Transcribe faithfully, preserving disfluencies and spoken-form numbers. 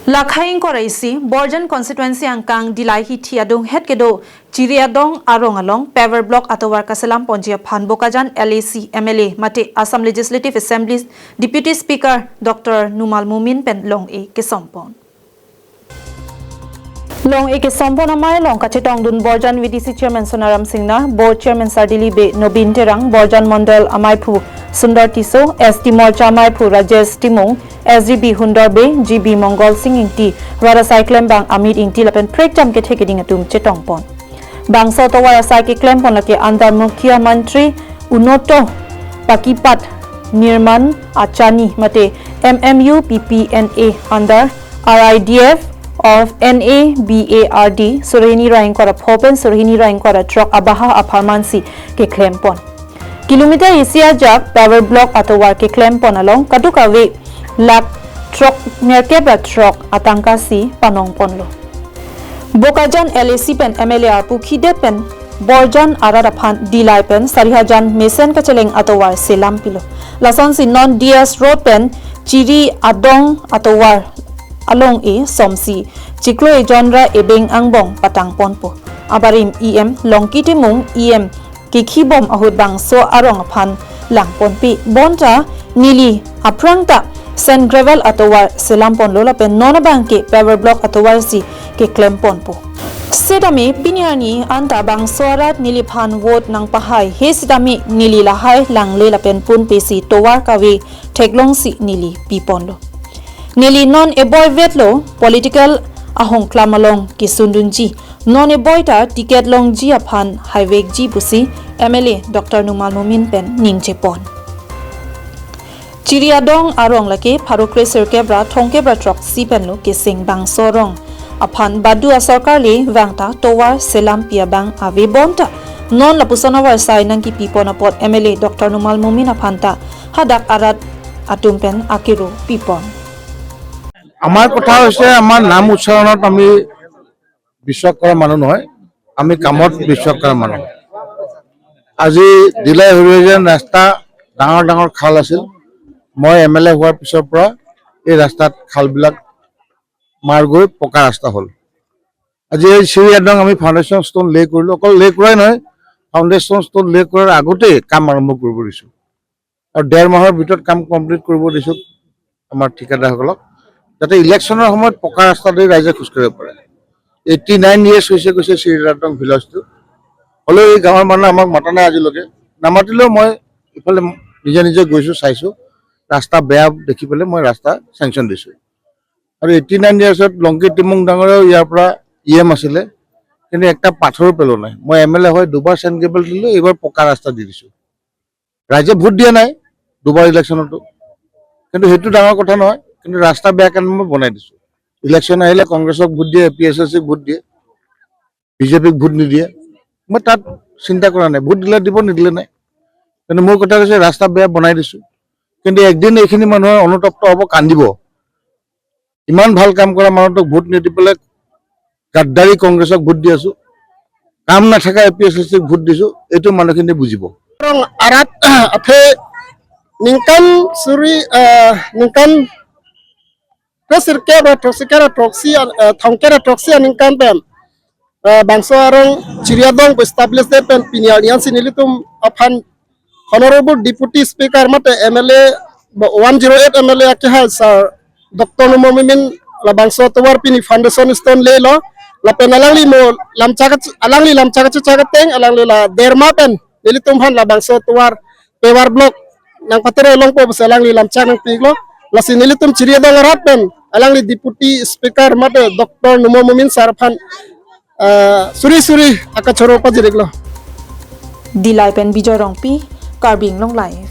Lakhai ingkoi ra isi, Borjan constituency angkang Dilai hithi adunghet kedo Chiri Adong arong along paver block atovar kaselam ponji aphan Bokajan L A C, M L A mate Assam Legislative Assembly Deputy Speaker Doctor Numal Momin pen long-e kesompon. Long-e kesompon amei along kachetongdun Borjan V D C Chairman Sonaram Singnar, Board Chairman Sardili Bey, Nobin Terang, Borjan Mondol ameiphu Sundar Tisso, S T Morcha ameiphu Rajesh Timung, S G B Hundor Bey, G B Mongol Sing Ingti, rat asai klembang Amit Ingti lapen prekjam kethe keding atum chetongpon. Bangso tovar asai keklempon lake under Mukhyamantri Unnoto Pakipat Nirman Achani mate M M U P P N A under R I D F of N A B A R D, surhini ra ingkoi ra pho pen surhini ra ingkoi ra throk abaha apharmansi keklempon. Kilometer isi ajak paver block atovar keklempon along kadokave lakh throk nerkep ra throk atangka si panongponlo. Bokajan L A C pen M L A arpu khidet pen Borjan arat aphan Dilai pen Sarihajan mesen kacheleng atovar selam pilo. Lasonsi non D S Road pen Chiri Adong atovar along-e somsi chiklo ejon ra ebeng angbong patangponpo. Abarim E M Longki Timung, E M kekhibom ahut bangso arong aphan langponpe. Bonta neli aphrang ta sand gravel atovar selamponlo lapen non abangke paver block atovar si keklemponpo. Setame pini arni anta bangso arat neliphan vote nangpahaihe setame neli lahai langle lapen punpe si tovar kave theklongsi neli piponlo. Neli non eboi vetlo political ahongklam along kesundunji. Non eboi ta ticket longji aphan haivekji pusi M L A Doctor Numal Momin pen ningjepon. Chiri Adong arong lake pharo kre sirkep ra thomkep ra throksi penlo keseng bangso arong aphan badu asorkar le vangta tovar selampi abang ave bonta non lapuson avarsai nangkipipon apot M L A Doctor Numal Momin aphanta hadak arat atum pen akero pipon. আমাৰ কথা হৈছে, আমাৰ নাম উচ্চাৰণত আমি বিশ্বাস কৰা মানুহ নহয়, আমি কামত বিশ্বাস কৰা মানুহ। আজি দিলাই হৰিজন ৰাস্তা, ডাঙৰ ডাঙৰ খাল আছিল। মই এম এল এ হোৱাৰ পিছৰ পৰা এই ৰাস্তাত খালবিলাক মাৰ গৈ পকা ৰাস্তা হ'ল। আজি এই চিৰি একদম আমি ফাউণ্ডেশ্যন ষ্ট'ন লে কৰিলোঁ। অকল লে কৰাই নহয়, ফাউণ্ডেশ্যন ষ্ট'ন লে কৰাৰ আগতেই কাম আৰম্ভ কৰিব দিছোঁ। আৰু ডেৰ মাহৰ ভিতৰত কাম কমপ্লিট কৰিব দিছোঁ আমাৰ ঠিকাদাৰসকলক, যাতে ইলেকশ্যনৰ সময়ত পকা ৰাস্তাতে ৰাইজে খোজকাঢ়িব পাৰে। এইটি নাইন ইয়াৰ্ছ হৈছে কৈছে চিৰি একদম ভিলেজটো। হ'লেও এই গাঁৱৰ মানুহে আমাক মাতা নাই আজিলৈকে। নামাতিলেও মই ইফালে নিজে নিজে গৈছোঁ, চাইছোঁ, ৰাস্তা বেয়া দেখি পেলাই মই ৰাস্তা চেংচন দিছোঁ। আৰু এইটি নাইন ইয়াৰ্ছত লংকি টিমুং ডাঙৰেও ইয়াৰ পৰা ই এম আছিলে, কিন্তু একটা পাথৰো পেলোৱা নাই। মই এম এল এ হৈ দুবাৰ চেণ্ড কেবল দিলোঁ, এইবাৰ পকা ৰাস্তা দি দিছোঁ। ৰাইজে ভোট দিয়া নাই দুবাৰ ইলেকশ্যনতো, কিন্তু সেইটো ডাঙৰ কথা নহয়। কিন্তু ৰাস্তা বেয়া কাৰণে মই বনাই দিছোঁ। ইলেকশ্যন আহিলে কংগ্ৰেছক ভোট দিয়ে, এ পি এছ এ চিক ভোট দিয়ে, বি জে পিক ভোট নিদিয়ে। মই তাত চিন্তা কৰা নাই, ভোট দিলে দিব, নিদিলে নাই। কিন্তু মোৰ কথা হৈছে ৰাস্তা বেয়া বনাই দিছোঁ, কিন্তু একদিন এইখিনি মানুহে অনুতপ্ত হ'ব, কান্দিব। ইমান ভাল কাম কৰা মানুহটোক ভোট নিদি পেলাই গাদ্দাৰী কংগ্ৰেছক ভোট দি আছোঁ, কাম নাথাকা এ পি এছ এ চিক ভোট দিছোঁ, এইটো মানুহখিনিয়ে বুজিব। Rong arat aphe ningkan suri, eh, ningkan kre sirkep ra throksi kep ra throksi, eh, thomkep ra throksi aningkan pen, eh, bangso arong Chiri Adong pu establish det pen pini arni ansi nelitum aphan Honorable Deputy Speaker mate M L A, one zero eight M L A akehai Sir Doctor Numal Momin labangso atovar pini foundation stone lelo, lapen alangli mo lamchak ach-, alangli lamchak achu chak ateng alangli la derma pen nelitum aphan labangso atovar paver block nangpatere longpo pusi alangli lamchak nangpiklo. Lasi nelitum Chiri Adong arat pen alangli Deputy Speaker mate Doctor Numal Momin sir aphan, ah, suri suri akachoro pajiriklo. Dilai pen Bijoy Rongpi, Karbi Anglong Live.